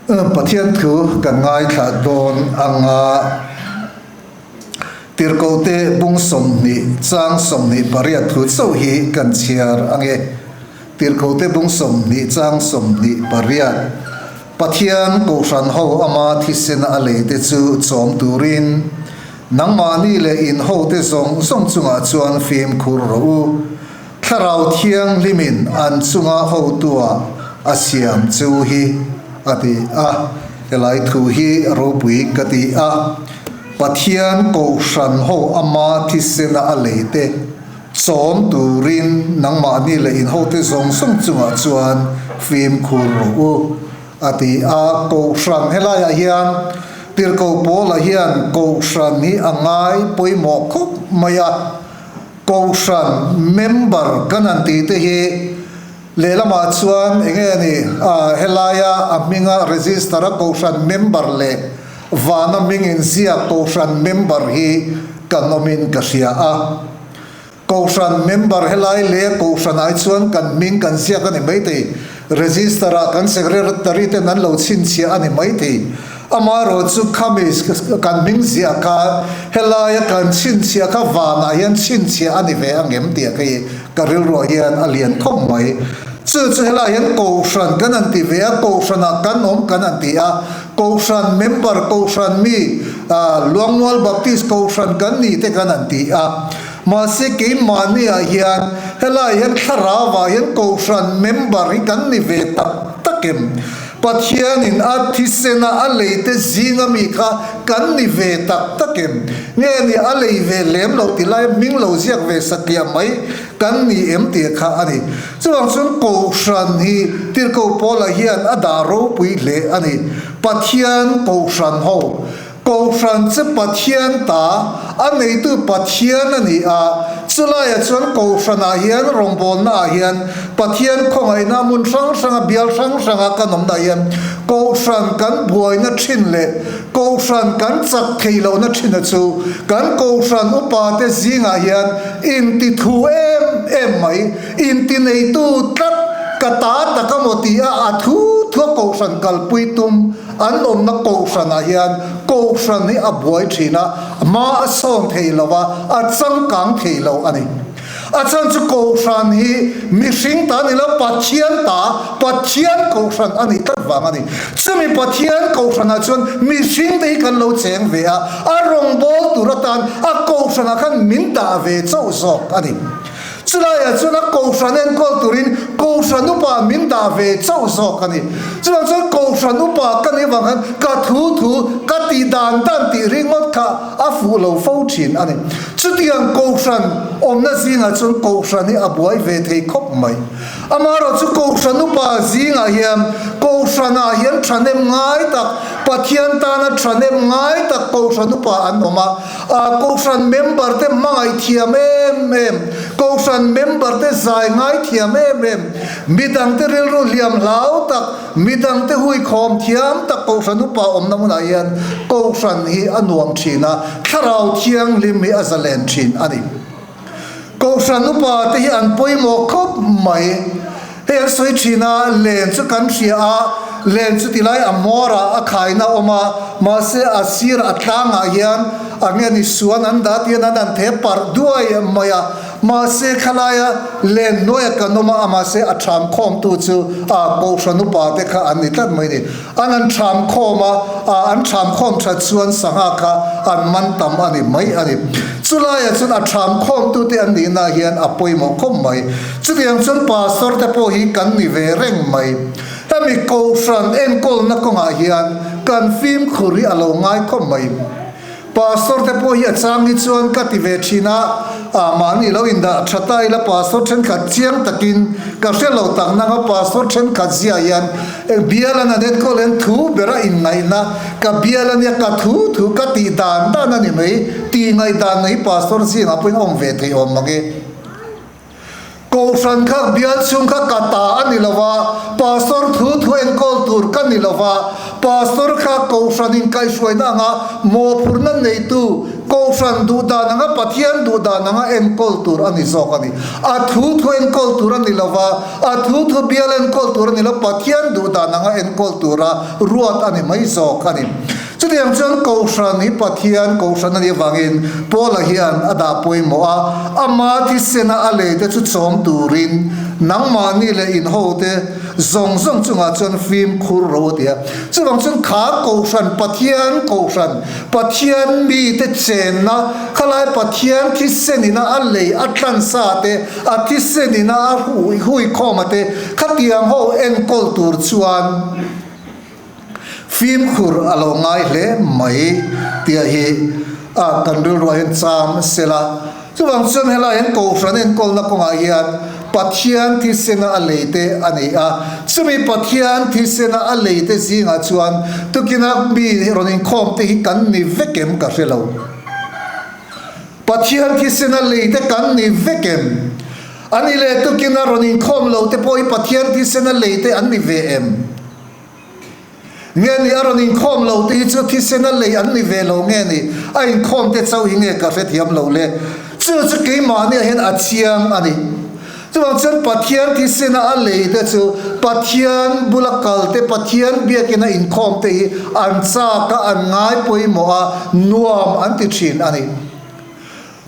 Pathian thu kan ngaithla dawn anga Tirhkohte bung 20 chang 28 thu chauh hi kan chhiar ange. Tirhkohte bung 20 chang 28 Pathian Kohhran ho ama thisena a lei te chu chawm turin nangmahni leh in hote zawng zawng chungah chuan fimkhur rawh u. Thlarau Thianghlimin an chunga hotua a siam chu hi a ti a, helai thu hi ropui ka ti a, Pathian Kohhran ho ama thisena a lei te chawm turin nangmahni leh in hote zawng zawng chungah chuan fimkhur rawh u a ti a. Kohhran helaiah hian Tirhkoh Paula hian Kohhran hi a ngai pawimawh khawp mai a. Kohhran member kan han tih te hi lehlamah chuan eng nge ni a helaia a hminga register a kohhran member leh vana hming inziak kohhran member hi kan awmin ka hria a. Kohhran member helai leh kohhran ai chuan kan hming kan ziak a ni maithei, register ah kan secretary ten an lo chhinchhiah a ni maithei. Amaherawh chu khami kan hming ziah kha helaia kan chhinchhiah kha vanah hian chhinchhiah a ni ve angem tih kha hi ka rilruah hian a lian khawp mai. Chu chu helaiah hian Kohhran kan han ti ve a, Kohhranah kan awm kan han ti a, Kohhran member, Kohhran mi, Luangmual Baptist Kohhran kan ni te kan han ti a. Mahse keimahniah hian helaiah hian thlarauah hian Kohhran member hi kan ni ve tak tak em? Pathianin a thisena a leite zinga mi kha kan ni ve tak tak em? Nge ni a lei ve lem lo ti lai hming lo ziak ve satliah mai kan ni em tih kha a ni. Chuvang chuan Kohhran hi Tirhkoh Paula hian a dah ropui hle a ni. Pathian Kohhran ho Kohhran chu Pathian ta, a neitu Pathian a ni a, chulaiah chuan Kohhranah hian rawngbawlnaah hian Pathian khawngaihna hmun hrang hranga bial hrang hranga kan awmna hian Kohhran kan buaina thin leh Kohhran kan chak thei lohna thina chu kan Kohhran upate zingah hian intithu em em mai, intineitu tlat ka ta tak a maw ti a, a thu thua Kohhran kalpui tum An awmna kohhranah hian kohhran hi a buai thin a, hma a sawn thei lo a, a changkang thei lo a ni. A chhan chu kohhran hi mihring ta ni lo, Pathian ta, Pathian kohhran a ni tlat vang a ni. Chumi Pathian kohhranah chuan mihring te hi kan lo cheng ve a, a rawngbâwl tur atan a kohhranah khan min dah ve chauh zawk a ni. Chulaiah chuan a Kohhran enkawl turin Kohhran upa min dah ve chauh zawk a ni. Chuvang chuan Kohhran upa ka nih avang khan ka thu thu ka tih dan dan tih ringawt kha a fuh lo fo thin a ni. Chutiang Kohhran awmna zingah chuan Kohhran hi a buai ve thei khawp mai. Amaherawhchu Kohhran upa zingah hian Kohhranah hian thahnem ngai tak, Pathian tana thahnem ngai tak Kohhran upa an awm a. A Kohhran member te hmangaih thiam em em, Kohhran member te zai ngai thiam em em, midang te rilru hliam hlau tak, midang te hui khawm thiam tak Kohhran upa awmna hmunah hian Kohhran hi a nuam thin a, Thlarau Thianghlim hi a zalen thin a ni. Kohhran upa te hi an pawimawh khawp mai. Hei an sawi thin a, len chu kan hria a, len chu tilai a hmawrah a khaina a awm a, mahse a sir a tlangah hian a nge ni suan an dah tihian an han the parh duai mai a, mahse khalaia len hnuaia kan awm a, mahse a tham khawmtu chu a Kohhran upa te kha an ni tlat mai ni. An an tham khawm a, an tham khawm that chuan sangha kha an man tam a ni mai a ni. Chulaiah chuan a tham khawmtute an nihna hian a pawimawh khawp mai. Chutiang chuan pastor te pawh hi kan ni ve reng mai. Hemi Kohhran enkawlna kawngah hian kan fimkhur hi a lo ngai khawp mai. Pastor te pawh hi a chang hi chuan ka ti ve thin a, ah mahni lo indah tha ta ila pastor thenkhat chiang takin ka hre lo tak nang a pastor thenkhat zia hian bial an an enkawl hian thu bera inngaihna ka bial ania ka thu thu ka tih dan dan a ni mai tih ngaihdan hi pastor zingah pawhin a awm ve thei awm mang e. Kohhran kha bial chhung kha ka ta a ni lo va, pastor thu thu enkawl tur ka ni lo va, pastor kha kohhran inkaihhruaina anga mawhphurhna neitu Kohhran duh dan anga Pathian duh dan anga enkawl tur a ni zawk a ni. A thu thu enkawl tur a ni lo va, a thu thu bial enkawl tur a ni lo, Pathian duh dan anga enkawl tura ruat a ni mai zawk a ni. Chutiang chuan Kohhran hi Pathian Kohhran a nih avangin Paula hian a dah pawimawh a, ama thisena a lei te chu chawm turin nangmahni leh inhote zawng zawng chungah chuan fimkhur ro a ti a. Chuvang chuan kha Kohhran, Pathian Kohhran, Pathian mite chenna, khalai Pathian thisenina a lei a tlansa te, a thisenina a huikhawma te, khatiang ho enkawl tur chuan, Fimkhur a lo ngai hle mai tia hi a kan rilruah hian cham se la. Chuvang chuan helai hian Kohhran enkawlna kawngah hian Pathian thisena a lei te a ni a. Chumi Pathian thisena a lei te zingah chuan tukina mi rawn inkhawm te hi kan ni vek em ka hre lo. Pathian thisena lei te kan ni vek em? A ni leh tukina rawn inkhawm lo te pawh hi Pathian thisena lei te an ni ve em? Nge ni a rawn inkhawm lo te hi chu thisena lei an ni ve lo nge ni? A inkhawm te chauh hi nge ka hrethiam lo le? Chu chu keimahniah hian a chiang a ni. Chuvang chuan Pathian thisena a lei te chu Pathian bula kal te, Pathian biakina inkhawm te hi an chak a, an ngai pawimawh a, nuam an ti thin a ni.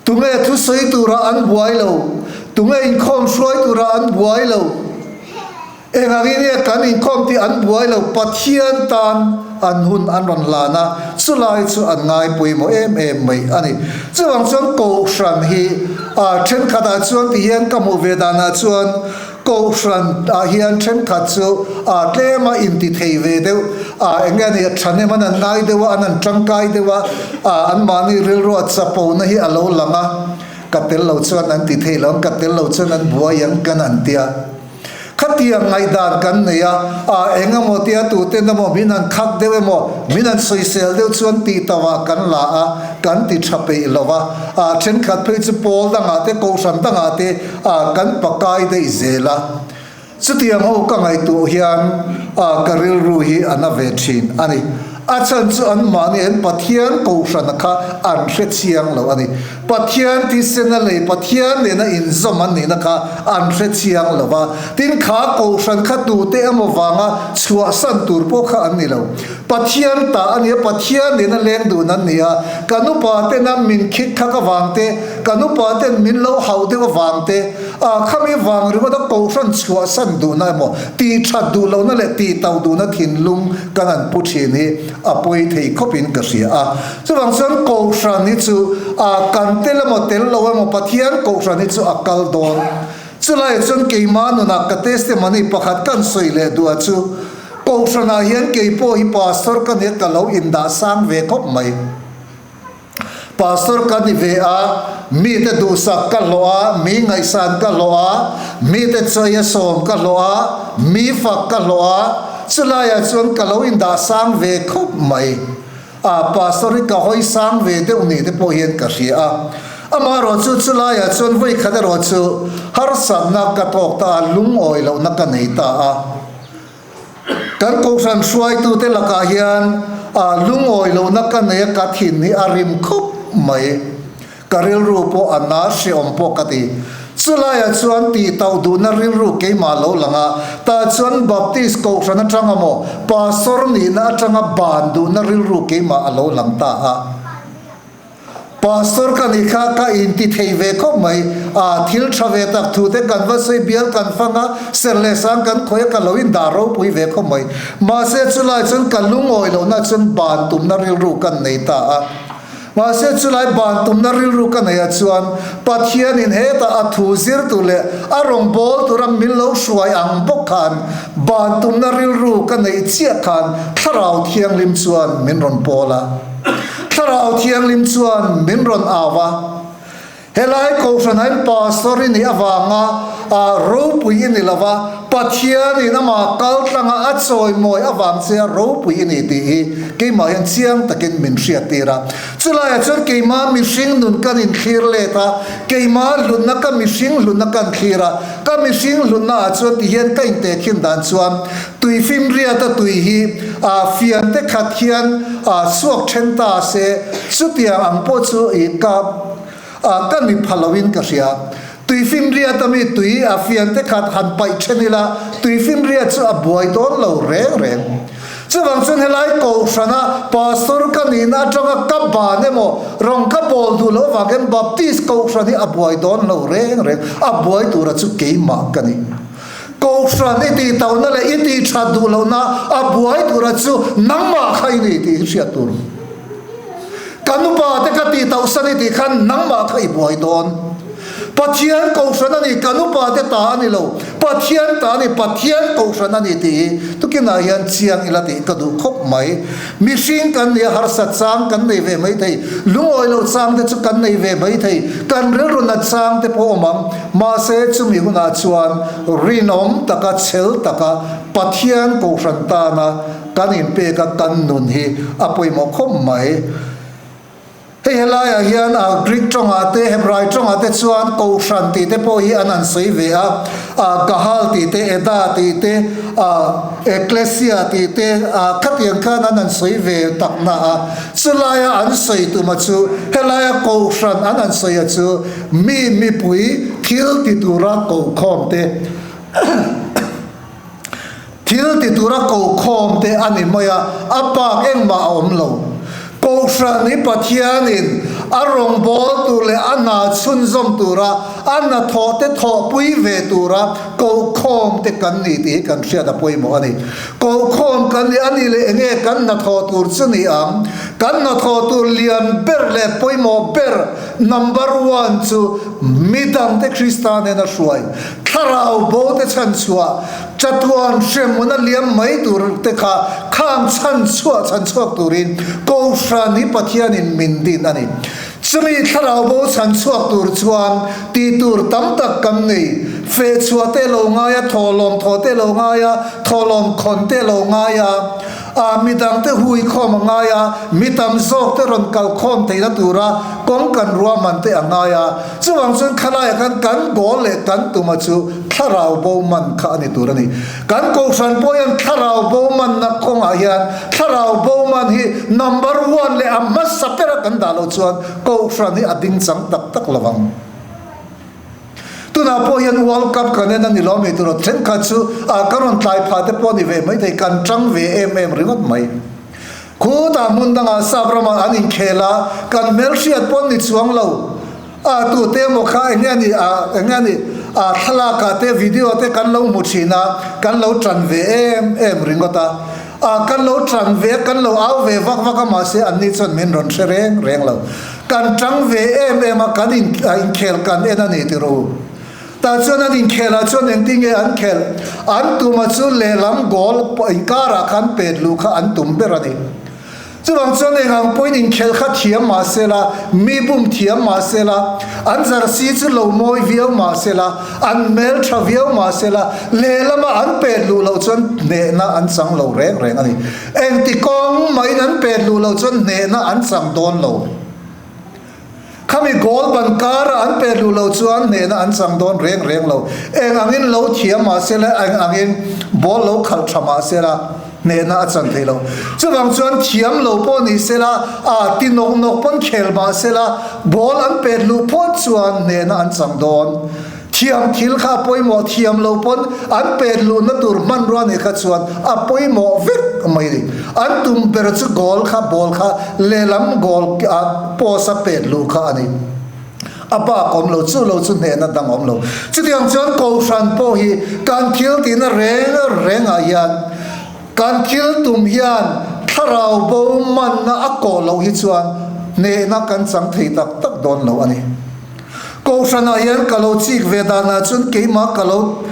Tunge thusawi tura an buai lo? Tunge inkhawm hruai tura an buai lo? Engangin nge kan inkhawm tih an buai lo, Pathian tan an hun an rawn hlan a, chulai chu an ngai pawimawh em em mai a ni. Chuvang chuan Kohhran hi thenkhatah chuan ti hian ka hmuh ve danah chuan Kohhran ah hian thenkhat chu tlema inti thei ve deuh, eng nge ni thahnem an an ngai deuh a, an an tangkai deuh a, anmahni rilruah chapona hi a lo lang a, ka tel lo chuan an ti thei lo ang, ka tel lo chuan an buai ang kan an tia. Khatiang ngaihdan kan nei a, a eng emaw tia tuten emaw min han khak deuh emaw, min han sawisel deuh chuan tih tauah kan la a, kan ti tha peih lo va. A thenkhat phei chu pawl dangah te, kohhran dangah te a kan pakai daih zel a. Chutiang ho ka ngaihtuah hian a ka rilru hi a na ve thin a ni. A chhan chu anmahni an Pathian kohhrana kha an hre chiang lo a ni. Pathian thisena lei Pathian nena inzawm an nihna kha an hre chiang lo va. Tin, kha kohhran kha tute emaw vanga chhuahsan tur pawh kha an ni lo. Pathian ta a ni a, Pathian nena leng dun an ni a. Kan upa tena min khik khak avang te, kan upa ten min lo hauh deuh avang te, a khami vang ringawta kohhran chhuahsan duhna emaw, tih that duh lohna leh tih tauh duhna thinlung kan han pu thin hi a pawi thei khawpin ka hria a. Chuvang chuan Kohhran hi chu a kan tel emaw tel lo emaw Pathian Kohhran hi chu a kal dawn. Chulaiah chuan keimah nunah ka testimony pakhat kan sawi leh duh a chu Kohhranah hian kei pawh hi Pastor ka nia ka lo indah sang ve khawp mai. Pastor ka ni ve a, mite duhsak ka hlawh a, mi ngaihsan ka hlawh a, mite chawi a sawm ka hlawh a, mi fak ka hlawh a, chulaiah chuan ka lo indah sang ve khawp mai. A pastor hi ka hawi sang ve deuh ni te pawh hian ka hria a. Amaherawh chu chulaiah chuan vawi khat erawh chu harsatna ka tawk ta a, lungawi lohna ka nei ta a. Kan kohhran hruaitute lakah hian lungawi lohna ka nei a, ka thin hi a rim khup mai. Ka rilru pawh a na hreawm pawh ka ti. Chulaiah chuan tih tauh duhna rilru keimah lo lang a, tah chuan Baptist kohhran atang emaw Pastor nihna atanga ban duhna rilru keimah a lo lang ta a. Pastor ka nih kha ka inti thei ve khawp mai. A thil tha ve tak thu te kan va sawi bial kan fang a, ser leh sang kan khawi a ka lo indah ropui ve khawp mai. Mahse chulai chuan ka lungawi lohna chuan ban tumna rilru kan nei ta a. Mahse chulai ban tumna rilru ka neih ah chuan Pathianin hetah a thu zir tur leh a rawngbâwl tura min lo hruai ang bawk khan ban tumna rilru ka neih chiah khan Thlarau Thianghlim chuan min rawn pawl a. Thlarau Thianghlim chuan min rawn au a. Helai Kohhran ah hian Pastor i nih avanga ropui i ni lo va, Pathianin amah kal tlanga a chawimawi avang che a ropui i ni tih hi keimah hian chiang takin min hriattir a. Chulaiah chuan keimah mihring nun kan inthlir let a, keimah hlutna ka mihring hlutna kan thlir a, ka mihring hlutna ah chuan tihian ka intehkhin dan chuan tuifinriata tui hi fian te khat hian chhuak then ta se, chutiang ang pawh chu i ka ka ni pha loin ka hria. Tuifinriat ami tui a fian te khat han paih then ila, tuifinriat chu a buai dawn lo reng reng. Chuvang chuan helai Kohhrana Pastor ka nihna atanga ka ban emaw rawng ka bawl duh loh avang hian Baptist Kohhran hi a buai dawn lo reng reng, a buai tura chu keimah ka ni. Kohhran i tih tauhna leh i tih that duh lohna a buai tura chu nangmah kha i ni tih hi hriat tur. Kan upa te ka tih tauhsan i tih khan nangmah kha i buai dawn. Pathian Kohhran a ni, kan upa te ta a ni lo, Pathian ta a ni, Pathian Kohhran a ni tih hi tukinah hian chiang ila tih ka duh khawp mai. Mihring kan nia harsat chang kan nei ve mai thei, lungawi loh chang te chu kan nei ve mai thei, kan rilru nat chang te pawh awm ang. Mahse chumi hunah chuan rinawm taka chhel taka Pathian Kohhran tana Kan inpek a kan nun hi a pawimawh khawp mai. Hei helaiah hian a Greek tawngah te Hebrai tawngah te chuan Kohhran tih te pawh hi an han sawi ve a, a Kahal tih te, Eda tih te, a Ekklesia tih te, a khatiang khan an han sawi ve tak na a. Chulaia an sawi tuma chu helaia Kohhran an han sawi a chu mi mipui thil ti tura kohkhawm te, Thil ti tura kokhawm te a ni mai a, a bak engmah a awm lo. Kohhran hi Pathianin a rawngbâwl tur leh a hna chhunzawm tura a hnathawh te thawhpui ve tura kokhawm te kan ni tih hi kan hriat a pawimawh a ni. Kokhawm kan ni a nih leh enge kan hnathawh tur chu ni ang? Kan hnathawh tur lian ber leh pawimawh ber number one chu midangte Krista nena hruai, thlarau bo te chhanchhuah, Chatuan hremhmun a liam mai tur te kha khang chhan chhuah chhan chhuak turin Kohhran hi Pathianin min din a ni. Chumi thlarau bo chhan chhuak tur chuan tih tur tam tak kan nei. Feh chhuah te lo ngai a, thawhlawm thaw te lo ngai a, thawhlawm khawn te lo ngai a, a midang te hui khawm a ngai a, mi tam zawk te rawn kal khawm theihna tura kawng kan ruahman te a ngai a. Chuvang chuan khalaiah khan kan goal leh kan tuma chu thlarau bo man kha a ni tur a ni. Kan Kohhran pawh hian thlarau bo manna kawngah hian thlarau bo man hi number one leh a hmasa bera kan dah loh chuan Kohhran hi a ding chang tak tak lo ang. Tunah pawh hian World Cup kan en a ni lo mi tur thenkhat chu ah ka rawn tlai phah te pawh a ni ve mai thei, kan tang ve em em ringawt mai. Khutah hmun dangah sap ramah an inkhel a, kan hmelhriat pawh ni chuang lo. A tute emaw kha eng nge a nih a, eng nge a nih a thlalak ah te video te kan lo hmu thin a, kan lo tan ve em em ringawt a. A kan lo tan ve a, kan lo au ve vak vak a mahse anni chuan min rawn hre reng reng lo. Kan tang ve em em a, kan inkhel kan en a ni ti ru. Tah chuan an inkhelah chuan engtin nge an khelh? An tuma chu lehlam goal inkarah khan pet luh kha an tum ber a ni. Chuvang chuan eng ang pawhin inkhelh kha thiam mah sela, mi bum thiam mah sela, an jersey chu lo mawi viau mah sela, an hmel tha viau mah sela, lehlama an pet luh loh chuan hnehna an chang lo reng reng a ni. Engti kawng mahin an pet luh loh chuan hnehna an chang dawn lo. Khami goal ban kara an pet luh loh chuan hnehna an chang dawn reng reng lo. Eng angin lo thiam mah sela, eng angin ball lo khalh tha mah sela, hnehna a chan thei lo. Chuvang chuan thiam lo pawh ni sela, a ti nawk nawk pawn khel mah sela, ball an pet luh phawt chuan hnehna an chang dawn. Thiam thil kha a pawimawh thiam lo pawn an pet luhna tur hmanrua nih kha chuan a pawimawh vek mai ni. An tum ber chu goal kha ball kha lehlam goal post a pet luh kha a ni. A bak awm lo, chu lo chu hnehna dang awm lo. Chutiang chuan Kohhran pawh hi kan thil tihna reng rengah hian kan thil tum hian thlarau bo manna a kawh loh hi chuan hnehna kan chang thei tak tak dawn lo a ni. Kohhranah hian ka lo chik ve danah chuan keimah ka lo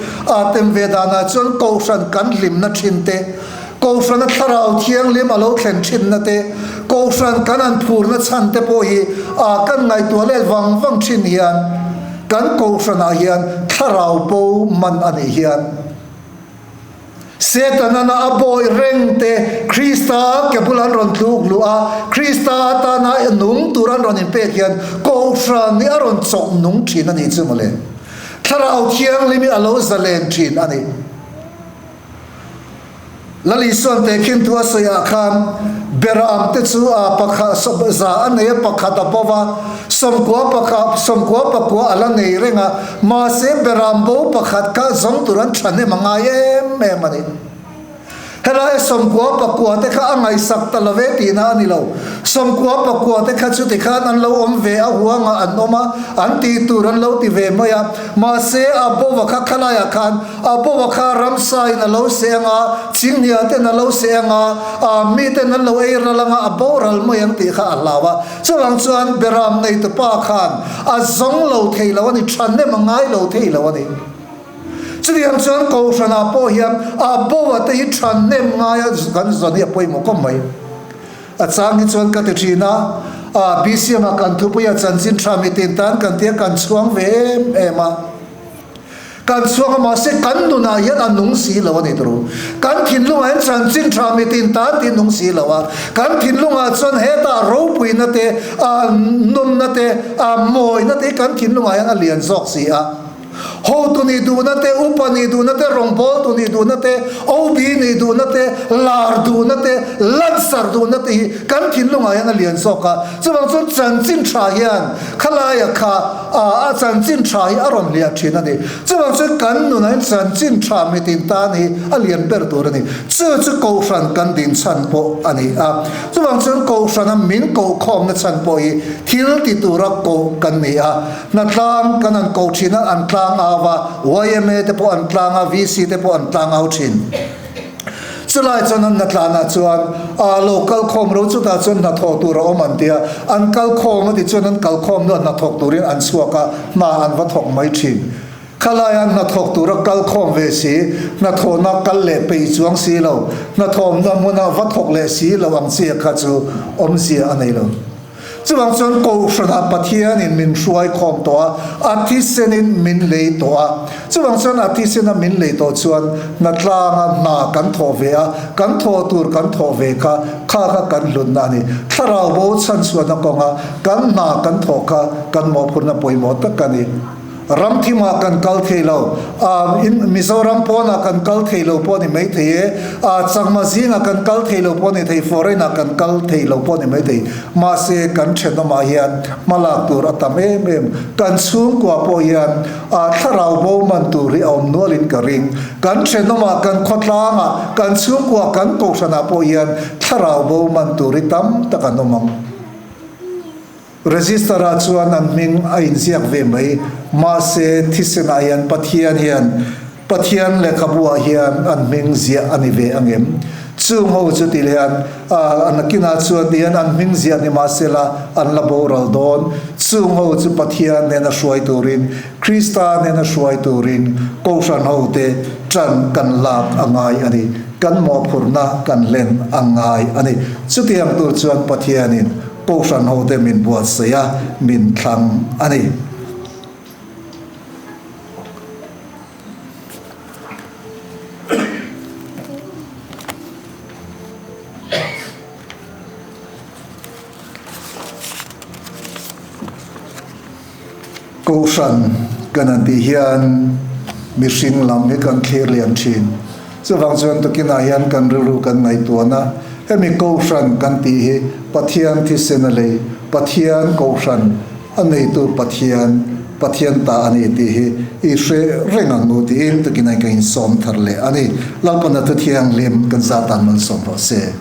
tem ve danah chuan Kohhran kan hlimna thin te, Kohhrana thlarau thianghlim a lo thlen thinna te, Kohhran kan han phurna chhan te pawh hi a kan ngaihtuah let vang vang thin hian kan Kohhranah hian thlarau bo man a nih hian Setana a bawi reng te Krista ke bula an rawn tluk luh a, Krista atana nung tur an rawn inpek hian Kohhran hi a rawn chawk nung thin a nih chu mawle. Thlarau Thianghlim hi a lo zalen thin a ni. Lal Isuan tehkhin thu a sawi ah khan Beram te chu a pakhat za a nei a pakhat a bo va, 90 pakhat 94 a la nei reng a, mahse Beram bo pakhat kha zawng tur an thahnem a ngai em em a ni. Helai 94 te kha a ngaihsak ta lo ve tihna a ni lo. 94 te kha chuti khan an lo awm ve a huangah an awm a, an tih tur an lo ti ve mai a, mahse a bova kha khalaiah khan A bova kha ramsa in a lo seh anga, chinghnia ten a lo seh anga, a mi ten an lo ei ral anga, a boral mai ang tih kha a hlau a. Chuvang chuan Beram neitupa khan a zawng lo thei lo a ni, thahnem a ngai lo thei lo a ni. Chutiang chuan Kohhranah pawh hian a bova te hi thahnem ngaia kan zawn hi a pawimawh khawp mai. A chang hi chuan ka ti thin a, a BCM ah kan thupuia chanchin tha mitin tan kan tia kan chhuang ve em em a. Kan chhuak a mahse kan nunah hian a nung si lo a ni turu. Kan thinlungah hian chanchin tha mitin tan tih nung si lo a. Kan thinlungah chuan hetah ropuina te, a nunna te, a mawina te hi kan thinlungah hian a lian zawk si a. Hotu nih duhna te, upa nih duhna te, rawngbawltu nih duhna te, OB nih duhna te, lar duhna te, lansar duhna te hi kan thinlungah hian a lian zawk a. Chuvang chuan chanchin tha hian khalaia kha A chanchin tha hi a rawn liah thin a ni. Chuvang chuan kan nunah hian chanchin tha mitin tan hi a lian ber tur a ni. Chu chu Kohhran kan din chhan pawh a ni a. Chuvang chuan Kohhrana min kohkhawmna chhan pawh hi thil ti tura koh kan ni a. Hnatlang kan han koh thin a, an tlang au a, yma te pawh an tlang a, VC te pawh an tlang au thin. Chulai chuan an hnatlanah chuan aa lo kal khawm ro chutah chuan hnathawh tur a awm an ti a, an kal khawm a ti chuan an kal khawm hnuah hnathawk turin an chhuak a, hna an va thawk mai thin. Khalaia hnathawk tura kal khawm ve si, hnathawhna kal leh peih chuang si lo, hnathawmna hmuna va thawk leh si lo ang chi kha chu awmzia a nei lo. Chuvang chuan Kohhranah Pathianin min hruai khawm tawh a, a thisenin min lei tawh a. Chuvang chuan a thisena min lei tawh chuan hnatlanga hna kan thawh ve a, kan thawh tur kan thawh ve kha, kha kha kan hlutna a ni. Thlarau bo chhanchhuahna kawnga kan hna kan thawh kha kan mawhphurhna pawimawh tak a ni. Ramthimah kan kal thei lo, a in Mizoram pawnah kan kal thei lo pawh a ni mai thei e, a Chakma zingah kan kal thei lo pawh a ni thei, foreign ah kan kal thei lo pawh a ni mai thei. Mahse kan thenawmah hian hmalak tur a tam em em. Kan chhungkua pawh hian a thlarau bo man tur hi a awm nualin ka ring. Kan thenawmah, kan khawtlangah, kan chhungkua, kan kohhranah pawh hian thlarau bo man tur hi tam tak an awm ang. Register ah chuan an hming a inziak ve mai, mahse thisen ah hian Pathian hian Pathian lehkhabu ah hian an hming ziah a ni ve angem? Chung ho chu ti hian a nakinah chuan ti hian an hming ziah ni mahsela an la boral dawn. Chung ho chu Pathian nena hruai turin, Krista nena hruai turin Kohhran ho te tan kan lak a ngai a ni. Kan mawhphurhna kan hlen a ngai a ni. Chutiang tur chuan Pathianin Kohhran hote min buatsaih a, min thlang a ni. Kohhran kan han tih hian mihring lam hi kan thlir lian thin. Chuvang chuan tukinah hian kan rilru kan ngaihtuahna hemi Kohhran kan tih hi Pathian thisen a lei, Pathian Kohhran a neitu Pathian, Pathian ta a ni tih hi i hre reng ang u tiin tukinah hian ka insawm thar leh a ni. Lalpana Thuthianghlim kan zat tan malsawm rawh se.